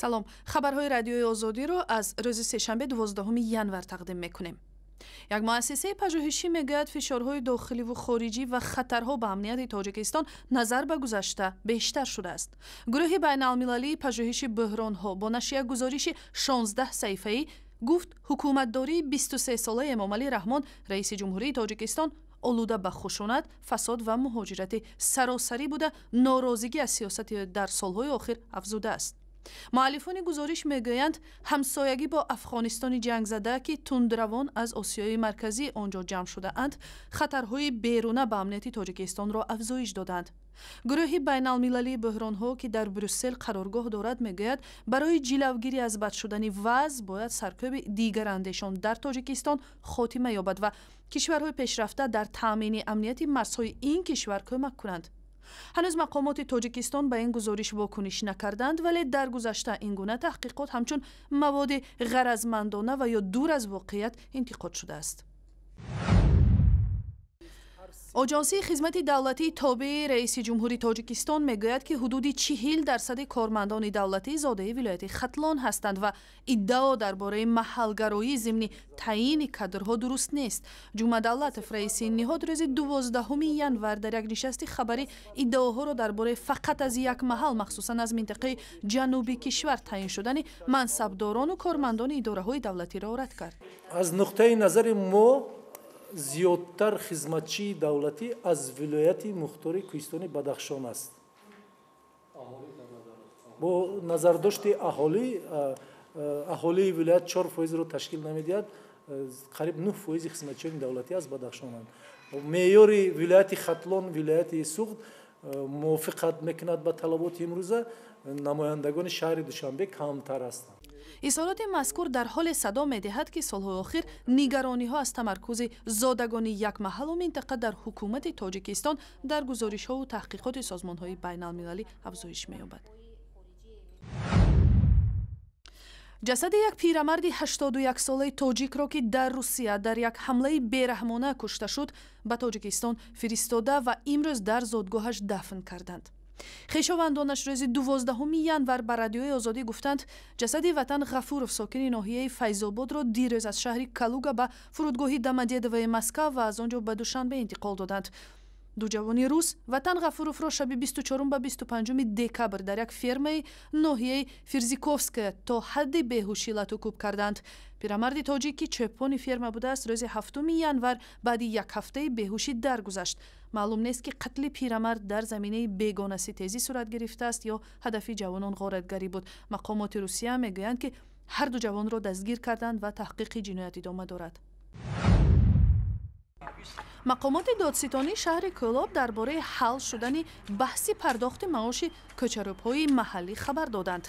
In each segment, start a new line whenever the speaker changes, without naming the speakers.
Салом, хабарҳои Радиои Озодиро аз рӯзи сешанбе, 12 январ тақдим мекунем. Як муассисаи пажӯҳишӣ мегӯяд, фишорҳои дохиливу хориҷӣ ва хатарҳо ба амнияти Тоҷикистон назар ба гузашта бештар шудааст. Гурӯҳи байналмилалии пажӯҳиши буҳронҳо бо нашри як гузориши 16 саҳифаӣ гуфт, ҳукуматдории 23-солаи Эмомалӣ Раҳмон, раиси ҷумҳурии Тоҷикистон, олуда ба хушунат, фасод ва муҳоҷирати саросарӣ буда, норозигӣ аз сиёсати дар солҳои охир афзудааст. Муаллифони гузориш мегӯянд, ҳамсоягӣ бо Афғонистони ҷангзада, ки тундравон аз Осиёи Марказӣ он ҷо ҷамъ шудаанд, хатарҳои беруна ба амнияти Тоҷикистонро афзоиш доданд. Гурӯҳи байналмилалии буҳронҳо, ки дар Брюссел қароргоҳ дорад, мегӯяд, барои ҷилавгирӣ аз бад шудани вазъ бояд саркӯби дигарандешон дар Тоҷикистон хотима ёбад ва кишварҳои пешрафта дар таъмини амнияти марзҳои ин кишвар кӯмак кунанд. Ҳанӯз мақомоти Тоҷикистон ба ин гузориш вокуниш накарданд, вале дар гузашта ин гуна таҳқиқот ҳамчун маводи ғаразмандона ва ё дур аз воқеият интиқод шудааст. Оҷонсии хизмати давлатии тобеи раиси ҷумҳури Тоҷикистон мегӯяд, ки ҳудуди 40 дарсади кормандони давлатӣ зодаи вилояти Хатлон ҳастанд ва иддао дар бораи маҳалгароӣ зимни таъйини кадрҳо дуруст нест. Ҷума Давлатов, раиси ин ниҳод, рӯзи 12 январ дар як нишасти хабарӣ иддаоҳоро дар бораи фақат аз як маҳал, махсусан аз минтақаи ҷануби кишвар таъйин шудани мансабдорону кормандони идораҳои давлатиро рад кард.
Аз нуқтаи назари мо, зиёдтар хизматчии давлатӣ аз вилояти мухтори кӯҳистони Бадахшон аст. Бо назардошти аҳолӣ, аҳолии вилоят 4 фоизро ташкил намедиҳад, қариб 9 фоизи хизматчиёни давлатӣ аз Бадахшонанд. Меъёри вилояти Хатлон, вилояти Суғд мувофиқат мекунад ба талаботи имрӯза, намояндагони шаҳри Душанбе камтар ҳастанд.
Изҳороти мазкур дар ҳоле садо медиҳад, ки солҳои охир нигарониҳо аз тамаркузи зодагони як маҳаллу минтақа дар ҳукумати Тоҷикистон дар гузоришҳову таҳқиқоти созмонҳои байналмилалӣ афзоиш меёбад. Ҷасади як пирамарди 81-солаи тоҷикро, ки дар Русия дар як ҳамлаи бераҳмона кушта шуд, ба Тоҷикистон фиристода ва имрӯз дар зодгоҳаш дафн карданд. Хешовандонаш рӯзи 12 январ ба Радиои Озодӣ гуфтанд, ҷасади Ватан Ғафуров, сокини ноҳияи Файзободро, дирӯз аз шаҳри Калуга ба фурудгоҳи Домодедовои Москав ва аз он ҷо ба Душанбе интиқол доданд. Ду ҷавони рус Ватан Ғафуровро шаби 24 ба 25 декабр дар як фермаи ноҳияи Фирзиковская то ҳадди беҳушӣ латукӯб карданд. Пирамарди тоҷик, ки чӯпони ферма будааст, рӯзи 7 январ баъди як ҳафтаи беҳушӣ даргузашт. Маълум нест, ки қатли пирамард дар заминаи бегонаситезӣ сурат гирифтааст ё ҳадафи ҷавонон ғоратгарӣ буд. Мақомоти Русия мегӯянд, ки ҳарду ҷавонро дастгир карданд ва таҳқиқи ҷиноят идома дорад. Мақомоти додситонии шаҳри Кӯлоб дар бораи ҳал шудани баҳси пардохти маоши кӯчарӯбҳои маҳаллӣ хабар доданд.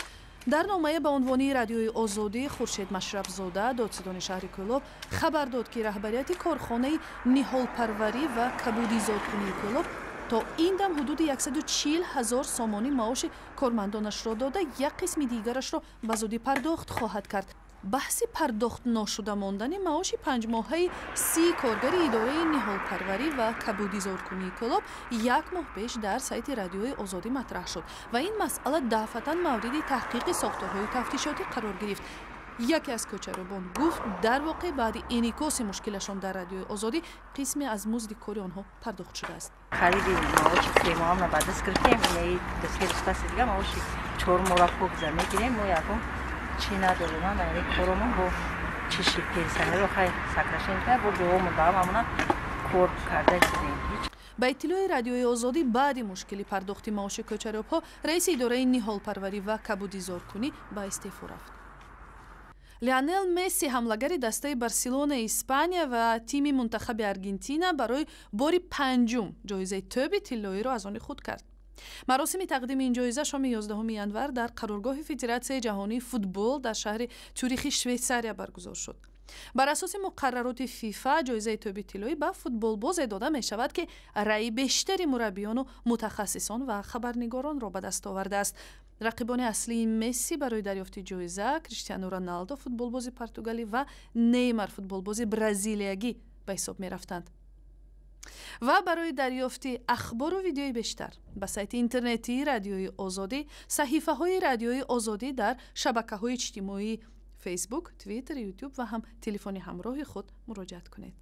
Дар номае ба унвони Радиои Озодӣ Хуршед Машрабзода, додситони шаҳри Кӯлоб, хабар дод, ки раҳбарияти корхонаи ниҳолпарварӣ ва кабудизоркунии Кӯлоб то ин дам ҳудуди 140 ҳазор сомонӣ маоши кормандонашро дода, як қисми дигарашро ба зудӣ пардохт хоҳад кард. Баҳси пардохт ношуда мондани маоши панҷмоҳаи 30 коргари идораи ниҳолпарварӣ ва кабудизоркунии Кӯлоб як моҳ пеш дар сайти Радиои Озодӣ матраҳ шуд ва ин масъала дафъатан мавриди таҳқиқи сохторҳои тафтишотӣ қарор гирифт. Яке аз кӯчарӯбон гуфт, дар воқеъ баъди инъикоси мушкилашон дар Радиои Озодӣ қисме аз музди кори онҳо пардохт шудааст.
Хариди маоши 3 моҳамро ба даст гирифтем, се рӯз паси дига маоши 4 моҳра покза мегирем. Мо ягон чӣ надорем, яъне коромон бо чиши пенсионеро хай сокращение бо ҷоҳомон ба ҳамамона кор карда истодем.
Ба иттилои Радиои Озодӣ, баъди мушкили пардохти маоши кӯчарӯбҳо раиси идораи ниҳолпарварӣ ва кабудизоркунӣ ба истеъфо рафт. Лионел Месси, ҳамлагари дастаи Барселонаи Испания ва тими мунтахаби Аргентина, барои бори панҷум ҷоизаи тӯби тиллоиро аз они худ кард. Маросими тақдими ин ҷоиза шоми 11 январ дар қароргоҳи Федератсияи ҷаҳонии футбол дар шаҳри Тюрихи Швейтсария баргузор шуд. Бар асоси муқаррароти ФИФА, ҷоизаи тӯби тиллоӣ ба футболбозе дода мешавад, ки раъи бештари мураббиёну мутахассисон ва хабарнигоронро ба даст овардааст. Рақибони аслии Месси барои дарёфти ҷоиза Криштиану Роналдо, футболбози португалӣ, ва Неймар, футболбози бразилиягӣ, ба ҳисоб мерафтанд. Ва барои дарёфти ахбору видеои бештар ба сайти интернетии Радиои Озодӣ, саҳифаҳои Радиои Озодӣ дар шабакаҳои иҷтимоии Фейсбук, Твиттер, Ютуб ва ҳам телефони ҳамроҳи худ муроҷиат кунед.